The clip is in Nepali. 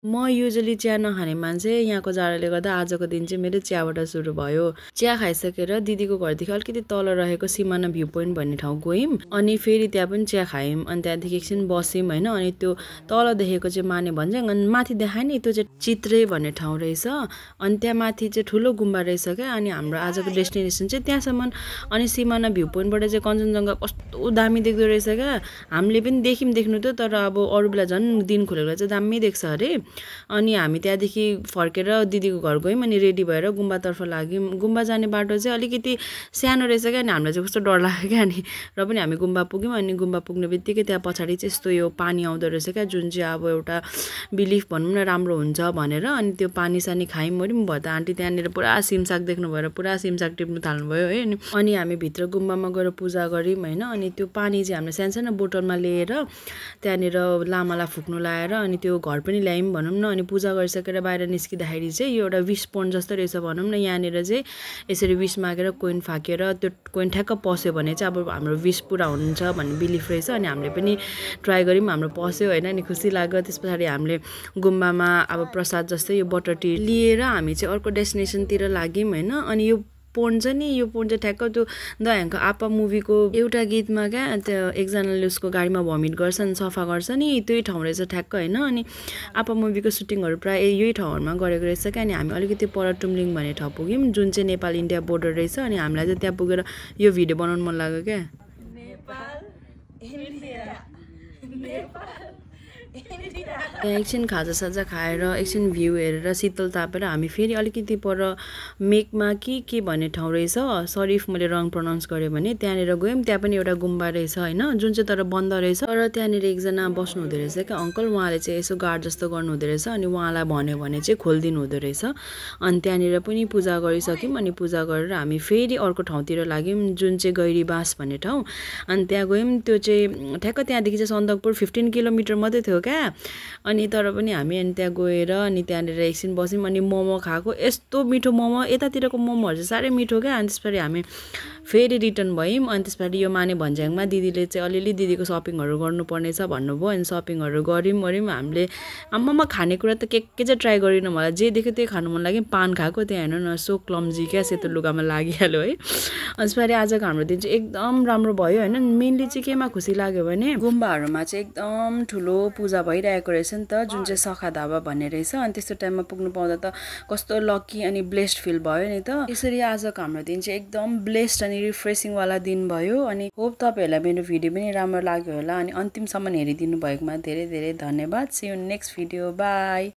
म युजुअली चिया नखाने मान्छे यहाँको जाडोले गर्दा आजको दिन चाहिँ मेरो चियाबाट सुरु भयो। चिया खाइसकेर दिदीको घरदेखि अलिकति तल रहेको सिमाना भ्यू पोइन्ट भन्ने ठाउँ गयौँ अनि फेरि त्यहाँ पनि चिया खायौँ अनि त्यहाँदेखि एकछिन बस्यौँ होइन अनि त्यो तल देखेको चाहिँ माने भन्ज्याङ अनि माथि देखाएँ नि त्यो चाहिँ चित्रे भन्ने ठाउँ रहेछ अनि त्यहाँ माथि चाहिँ ठुलो गुम्बा रहेछ क्या अनि हाम्रो आजको डेस्टिनेसन चाहिँ त्यहाँसम्म अनि सिमाना भ्यू पोइन्टबाट चाहिँ कञ्चनजङ्घा कस्तो दामी देख्दो रहेछ क्या हामीले पनि देख्नु त तर अब अरू बेला झन् दिन खुलेर चाहिँ दामी देख्छ अरे अनि हामी त्यहाँदेखि फर्केर दिदीको घर गयौँ अनि रेडी भएर गुम्बातर्फ लाग्यौँ गुम्बा जाने बाटो चाहिँ अलिकति सानो रहेछ क्या अनि हामीलाई चाहिँ कस्तो डर लाग्यो क्या अनि र पनि हामी गुम्बा पुग्यौँ अनि गुम्बा पुग्ने बित्तिकै त्यहाँ पछाडि चाहिँ यस्तो यो पानी आउँदो रहेछ क्या जुन चाहिँ अब एउटा बिलिफ भनौँ न राम्रो हुन्छ भनेर अनि त्यो पानी सानी खायौँ मऱ्यौँ भयो त आन्टी त्यहाँनिर पुरा सिमसाग देख्नु भएर पुरा सिमसाग टिप्नु थाल्नुभयो है अनि हामी भित्र गुम्बामा गएर पूजा गऱ्यौँ होइन अनि त्यो पानी चाहिँ हामीले सानो बोतलमा लिएर त्यहाँनिर लामालाई फुक्नु लाएर अनि त्यो घर पनि ल्यायौँ भनौँ न अनि पूजा गरिसकेर बाहिर निस्किँदाखेरि चाहिँ यो एउटा विस पोन्ड जस्तो रहेछ भनौँ न यहाँनिर चाहिँ यसरी विस मागेर कोइन फाकेर त्यो कोइन ठ्याक्क पस्यो भने चाहिँ अब हाम्रो विस पुरा हुन्छ भन्ने बिलिफ रहेछ अनि हामीले पनि ट्राई गऱ्यौँ हाम्रो पस्यो होइन अनि खुसी लाग्यो त्यस पछाडि हामीले गुम्बामा अब प्रसाद जस्तै यो बटर टी लिएर हामी चाहिँ अर्को डेस्टिनेसनतिर लाग्यौँ होइन अनि यो पोन्ड छ नि यो पोन्ड चाहिँ ठ्याक्क त्यो दयाङको आपा मुभीको एउटा गीतमा क्या त्यो एकजनाले उसको गाडीमा भमिट गर्छ नि सफा गर्छ नि त्यही ठाउँ रहेछ ठ्याक्क होइन अनि आपा मुभीको सुटिङहरू प्रायः यही ठाउँहरूमा गरेको रहेछ क्या अनि हामी अलिकति पर टुम्लिङ भन्ने ठाउँ पुग्यौँ जुन चाहिँ नेपाल इन्डिया बोर्डर रहेछ अनि हामीलाई चाहिँ त्यहाँ पुगेर यो भिडियो बनाउनु मन लाग्यो क्या त्यहाँ एकछिन खाजासाजा खाएर एकछिन भ्यू हेरेर शीतल तापेर हामी फेरि अलिकति पर मेकमा के भन्ने ठाउँ रहेछ सरी मैले रङ प्रनाउन्स गरेँ भने त्यहाँनिर गयौँ त्यहाँ पनि एउटा गुम्बा रहेछ होइन जुन चाहिँ तर बन्द रहेछ तर त्यहाँनिर एकजना बस्नु हुँदो रहेछ क्या अङ्कल उहाँले चाहिँ यसो गार्ड जस्तो गर्नु हुँदो रहेछ अनि उहाँलाई भन्यो भने चाहिँ खोलिदिनु हुँदो रहेछ अनि त्यहाँनिर पनि पूजा गरिसक्यौँ अनि पूजा गरेर हामी फेरि अर्को ठाउँतिर लाग्यौँ जुन चाहिँ गैरीबास भन्ने ठाउँ अनि त्यहाँ गयौँ त्यो चाहिँ ठ्याक्क त्यहाँदेखि चाहिँ सन्दकपुर 15 किलोमिटर मात्रै थियो क्या अनि तर पनि हामी अनि त्यहाँ गएर अनि त्यहाँनिर एकछिन बस्यौँ अनि मोमो खाएको यस्तो मिठो मोमो यतातिरको मोमोहरू चाहिँ साह्रै मिठो क्या अनि त्यसपछि हामी फेरि रिटर्न भयौँ अनि त्यसपछि यो माने भन्ज्याङमा दिदीले चाहिँ अलिअलि दिदीको सपिङहरू गर्नुपर्ने छ भन्नुभयो अनि सपिङहरू गऱ्यौँ हामीले आम्मामा खानेकुरा त के चाहिँ ट्राई गरिनँ मलाई जे देख्यो त्यही खानु मन लाग्यो पान खाएको त्यहाँ हेर्नु न सो क्लम्जी क्या सेतो लुगामा लागिहाल्यो है अनि त्यसपछि आजको हाम्रो दिन चाहिँ एकदम राम्रो भयो होइन मेनली चाहिँ केमा खुसी लाग्यो भने गुम्बाहरूमा चाहिँ एकदम ठुलो पूजा भइरहेको रहेछ नि त जुन चाहिँ सखा धाबा भन्ने रहेछ अनि त्यस्तो टाइममा पुग्नु पाउँदा त कस्तो लकी अनि ब्लेस्ड फिल भयो नि त यसरी आजको हाम्रो दिन चाहिँ एकदम ब्लेस्ड अनि रिफ्रेसिङवाला दिन भयो अनि होप तपाईँहरूलाई मेरो भिडियो पनि राम्रो लाग्यो होला अनि अन्तिमसम्म हेरिदिनु भएकोमा धेरै धेरै धन्यवाद see you next video by